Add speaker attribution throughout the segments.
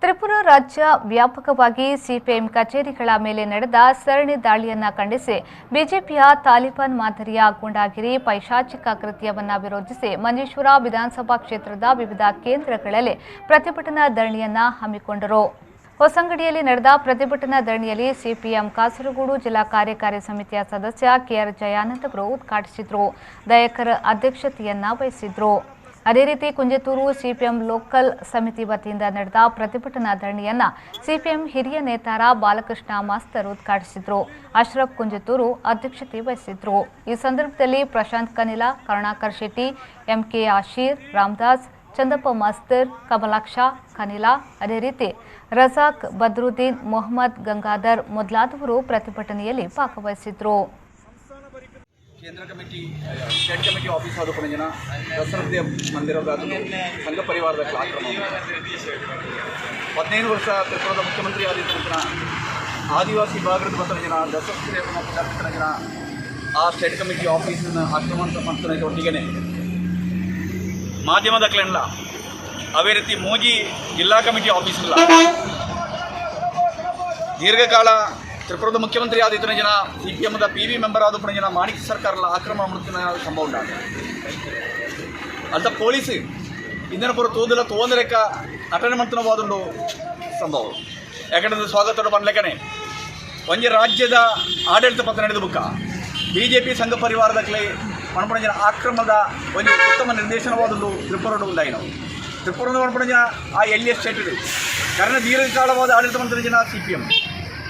Speaker 1: Tripura ರಾಜ್ಯ ವ್ಯಾಪಕವಾಗಿ CPM ಕಚೇರಿಗಳ ಮೇಲೆ ನಡೆದ ಸರಣಿ ದಾಳಿಯನ್ನ ಖಂಡಿಸಿ ಬಿಜೆಪಿಯ ತಾಲಿಬಾನ್ ಮಾದರಿಯ ಗೂಂಡಾಗಿರಿ ಪೈಶಾಚಿಕ ಕೃತ್ಯವನ್ನ ವಿರೋಧಿಸಿ ಮಂಜೇಶ್ವರ ವಿಧಾನಸಭಾ ಕ್ಷೇತ್ರದ ವಿವಿಧ ಕೇಂದ್ರಗಳಲ್ಲಿ ಪ್ರತಿಭಟನಾ ಧರಣಿಯನ್ನ ಹಮ್ಮಿಕೊಂಡರು. ಹೊಸಂಗಡಿಯಲ್ಲಿ ನಡೆದ ಪ್ರತಿಭಟನಾ ಧರಣಿಯಲ್ಲಿ ಸಿಪಿಎಂ ಕಾಸರಗೋಡು ಜಿಲ್ಲಾ ಕಾರ್ಯಕಾರಿ ಸಮಿತಿಯ ಸದಸ್ಯ ಕೆಆರ್ ಜಯಾನಂದ್ ಅವರು ಉದ್ಘಾಟಿಸಿದರು. ದಯಾಕರ್ ಅಧ್ಯಕ್ಷತೆಯನ್ನ ವಹಿಸಿದ್ರು. ಅದೇ ರೀತಿ ಕುಂಜತೂರು ಸಿಪಿಎಂ ಲೋಕಲ್ ಸಮಿತಿ ವತಿಯಿಂದ ನಡೆದ ಪ್ರತಿಭಟನಾ ಧರಣಿಯನ್ನ ಸಿಪಿಎಂ ಹಿರಿಯ ನೇತಾರ ಬಾಲಕೃಷ್ಣ ಮಾಸ್ತರ್ ಉದ್ಘಾಟಿಸಿದರು. ಅಶ್ರಫ್ ಕುಂಜತೂರು ಅಧ್ಯಕ್ಷತೆ ವಹಿಸಿದ್ರು. ಈ ಸಂದರ್ಭದಲ್ಲಿ ಪ್ರಶಾಂತ್ ಕನಿಲಾ, ಕರುಣಾಕರ್ ಶೆಟ್ಟಿ, ಎಂಕೆ ಆಶೀರ್, ರಾಮದಾಸ್, ಚಂದಪ್ಪ ಮಾಸ್ತರ್, ಕಮಲಾಕ್ಷ ಕನಿಲಾ, ಅದೇ ರೀತಿ ರಜಾಕ್, ಬದ್ರುದ್ದೀನ್, ಮೊಹಮ್ಮದ್ ಗಂಗಾಧರ್ ಮೊದಲಾದವರು ಪ್ರತಿಭಟನೆಯಲ್ಲಿ ಭಾಗವಹಿಸಿದ್ರು.
Speaker 2: ಕೇಂದ್ರ committee, state committee office ಆದ ಜನ ದಸರಥ್ಯ ಮಂದಿರದ ಸಂಘ ಪರಿವಾರದ ಆಕ್ರಮಣ. 15 ವರ್ಷ ತ್ರಿಪುರದ ಮುಖ್ಯಮಂತ್ರಿ ಆದಿದ್ದ ಜನ, ಆದಿವಾಸಿ ಭಾಗದ ಬರ್ತನ ಜನ, ದಸರಥ ಜನ ಆ ಸ್ಟೇಟ್ ಕಮಿಟಿ ಆಫೀಸನ್ನು ಆಕ್ರಮಣ ಮಾಡ್ತಾನೆ. ಒಟ್ಟಿಗೆ ಮಾಧ್ಯಮದ ಕ್ಲೆಂಡ್ಲ ಅದೇ ರೀತಿ ಮೋಜಿ ಜಿಲ್ಲಾ ಕಮಿಟಿ ಆಫೀಸ್ ದೀರ್ಘಕಾಲ ತ್ರಿಪುರದ ಮುಖ್ಯಮಂತ್ರಿ ಆದ ಜನ, ಸಿಪಿಎಂದ ಪಿಬಿ ಮೆಂಬರ್ ಆದ ಜನ ಮಾಣಿಕ್ ಸರ್ಕಾರ ಆಕ್ರಮಣ ಮಾಡ್ತಿನ ಸಂಭವ ಉಂಟಾದ. ಅಂತ ಪೊಲೀಸ್ ಇಂದಿನ ಪುರ ತೋದಿಲ್ಲ ತೋಂದರೆಕ್ಕ ನಟನೆ ಮಂತನವಾದುಂಡು ಸಂಭವ. ಯಾಕಂದ್ರೆ ಸ್ವಾಗತ ಪನ್ಲೆಕ್ಕನೆ ಒಂಜಿ ರಾಜ್ಯದ ಆಡಳಿತ ಪತ್ರ ನಡೆದ ಬುಕ್ಕ ಬಿಜೆಪಿ ಸಂಘ ಪರಿವಾರದ ಕ್ಲೇ ಮಣಪಣ ಜನ ಆಕ್ರಮದ ಒಂಜಿ ಉತ್ತಮ ನಿರ್ದೇಶನವಾದುಂಡು ತ್ರಿಪುರಡು ಉಂದಾಯಿನವು. ತ್ರಿಪುರದ ಮಣಪಣ ಜನ ಆ ಎಲ್ ಎಸ್ ಸ್ಟೇಟ್ ಕಾರಣ ದೀರ್ಘಕಾಲವಾದ ಆಡಳಿತ ಮಂತ್ರಿ ಜನ ಸಿಪಿಎಂ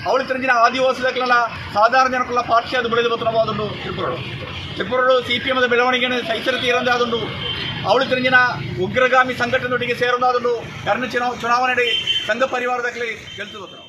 Speaker 2: ಅವಳು ಜನ ಆದಿವಾಸಿ ದಾಖಲೆಲ್ಲ ಸಾಧಾರಣ ಜನಕ್ಕೆಲ್ಲ ಪಾರ್ಟಿ ಅದು ಬೆಳೆದು ಬರ್ತನವಾದುಂಡು ತ್ರಿಪುರಡು. ತ್ರಿಪುರಡು ಸಿಪಿಎಂದ ಬೆಳವಣಿಗೆಯನ್ನು ಸೈಸರ ತೀರಂದೆ ಆದುಂಡು. ಅವಳು ಜನ ಉಗ್ರಗಾಮಿ ಸಂಘಟನೆಯೊಟ್ಟಿಗೆ ಸೇರೋದಾದುಂಡು. ಕಾರಣ ಚುನಾವಣೆ ಸಂಘ ಪರಿವಾರದಾಗಲಿ ಗೆಲ್ತು ಬರ್ತಾರೆ.